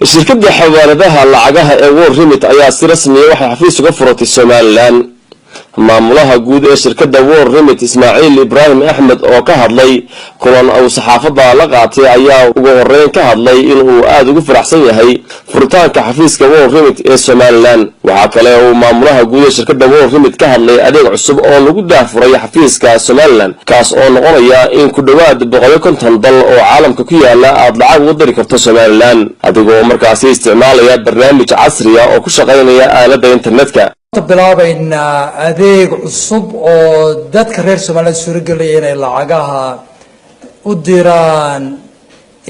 Shirkadda xawaaladaha lacagaha ee World Remit ayaa si rasmiya waxay xafiis uga furatay Somaliland. Maamulaha guud ee shirkadda World Remit, Ismaaciil Ibraahim Axmed, oo ka hadlay kulan uu saxaafadda la qaatay, ayaa ugu horeyn ka hadlay inuu aada ugu faraxsan yahay furitaanka xafiiska World Remit ee Somaliland. Waxaa kale uu maamulaha guud ee shirkadda World Remit ka hadlay adeeg cusub oo lagu daahfuray xafiiska Somaliland, kaas oo noqonaya in ku dhowaad 150 dal oo caalamka ku yaala aad lacag ugu diri karto Somaliland, adigoo markaasi isticmaalaya barnaamij casriya oo ku shaqaynaya aaladda internetka. Bilaabaynaa adeeg cusub oo dadka reer Somaliland suuragelaya inay lacagaha u diraan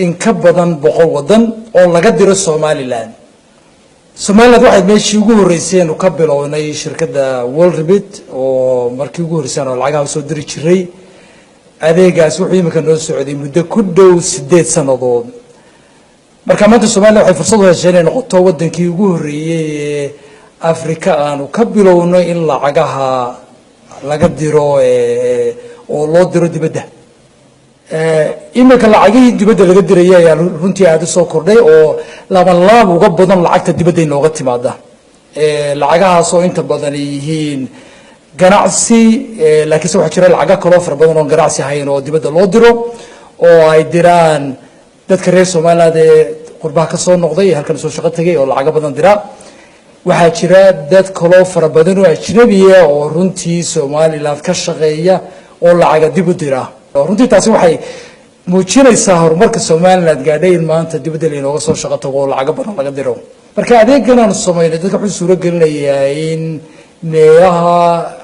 in ka badan 100 wadan oo laga diro Somaliland. Somaliland waxay meeshii ugu horreysay aynu ka bilownay shirkadda World Remit, oo markii ugu horreysay oo lacagaha usoo diri jiray. Adeegaas wuxuu imika noo socday muddo ku dhow 8 sannadood. Marka maanta Somaliland waxay fursad u heshay inay noqoto wadankii ugu horreeyey ee Africa aanu ka bilowno in lacagaha laga diro oo loo diro dibadda. Iminka lacagihii dibadda laga dirayay ayaa runtii aada usoo kordhay, oo laban laab uga badan lacagta dibadda inooga timaada. Lacagahaas oo inta badan ay yihiin ganacsi, laakiinse waxaa jira lacago kaloo fara badan oon ganacsi ahayn oo dibadda loo diro, oo ay diraan dadka reer Somaliland ee qurbaha ka soo noqday ee halkan soo shaqo tegay oo lacago badan dira. Waxaa jira dad kaloo fara badan oo ajnabiya oo runtii Somaliland ka shaqeeya oo lacaga dib u dira. Runtii taasi waxay muujinaysaa horumarka Somaliland gaadhay, in maanta dibadda lainooga soo shaqo tago oo lacago badan laga diro. Marka adeegan aanu samaynay dadka wuxuu suuro gelinayaa in meelaha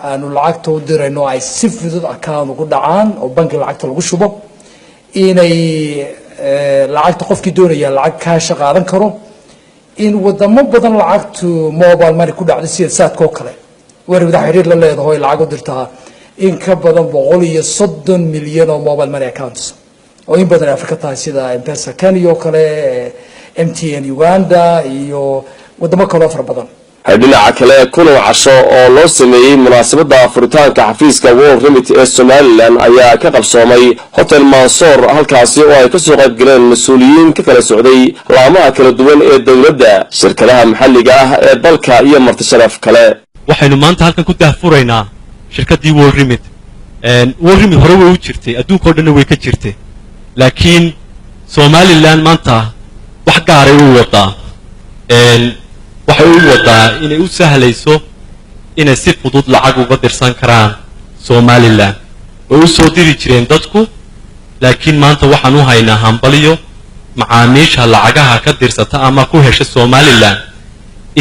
aanu lacagta u dirayno ay si fudud account ugu dhacaan oo banki lacagta lagu shubo, inay lacagta qofkii doonaya lacag kaasha qaadan karo, in wadamo badan lacagtu mobile money ku dhacdo, sida Zaadka oo kale. Wada xiriir la leedaho ay lacag u dirtaa in ka badan 130 milyan oo mobile money accounts, oo in badan ay Afrika tahay, sida M-Pesa Kenya oo kale, MTN Uganda iyo wadamo kaloo fara badan. Dhinaca kale, kulan casho oo loo sameeyey munaasabadda furitaanka xafiiska World Remit ee Somaliland ayaa ka qabsoomay Hotel Mansoor, halkaasi oo ay kasoo qayb galeen mas-uuliyiin ka kala socday laamaha kala duwan ee dowladda, shirkadaha maxalliga ah ee dalka iyo marti sharaf kale. Waxaynu maanta halkan ku daahfuraynaa shirkaddii World Remit. World Remit hore way u jirtay, adduunka o dhanna way ka jirtay, laakiin Somaliland maanta wax gaaray u wadaa. Waxay u wadaa inay u sahlayso inay si fudud lacag uga dirsan karaan Somaliland. Way u soo diri jireen dadku, laakiin maanta waxaan u haynaa hambalyo macaamiisha lacagaha ka dirsata ama ku hesha Somaliland,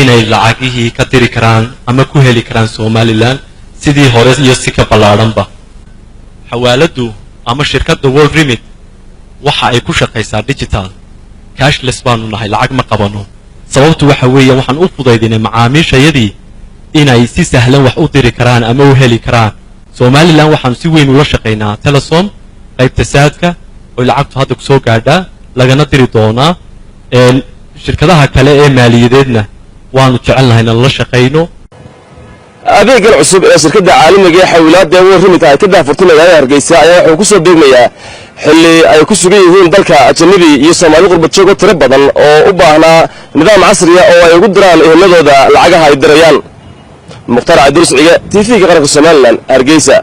inay lacagihii ka diri karaan ama ku heli karaan Somaliland sidii hore iyo si ka ballaadhanba. Xawaaladdu ama shirkadda World Remit waxa ay ku shaqaysaa digital, cashless baanu nahay, lacag ma qabano. Sababtu waxa weeye waxaan u fudaydinay macaamiishayadii inay si sahlan wax u diri karaan ama u heli karaan. Somaliland waxaanu si weyn ula shaqaynaa Telesom, qaybta Zaadka oy lacagtu hadda kusoo gaadhaa lagana diri doonaa. Shirkadaha kale ee maaliyadeedna waanu jecelnahay inaan la shaqayno. Adeegan cusub ee shirkadda caalamiga ee xawilaadda World Remit ay ka daahfurtay magaalada Hargeysa ayaa wuxuu kusoo beegmayaa xilli ay ku sugan yihiin dalka ajanabi iyo Soomaali qurbad joogo tiro badan oo u baahnaa nidaam casriya oo ay ugu diraan eheladooda lacagaha ay dirayaan. Mukhtaar Cabdurus Cige, TV-ga Qaranka Somaliland, Hargeysa.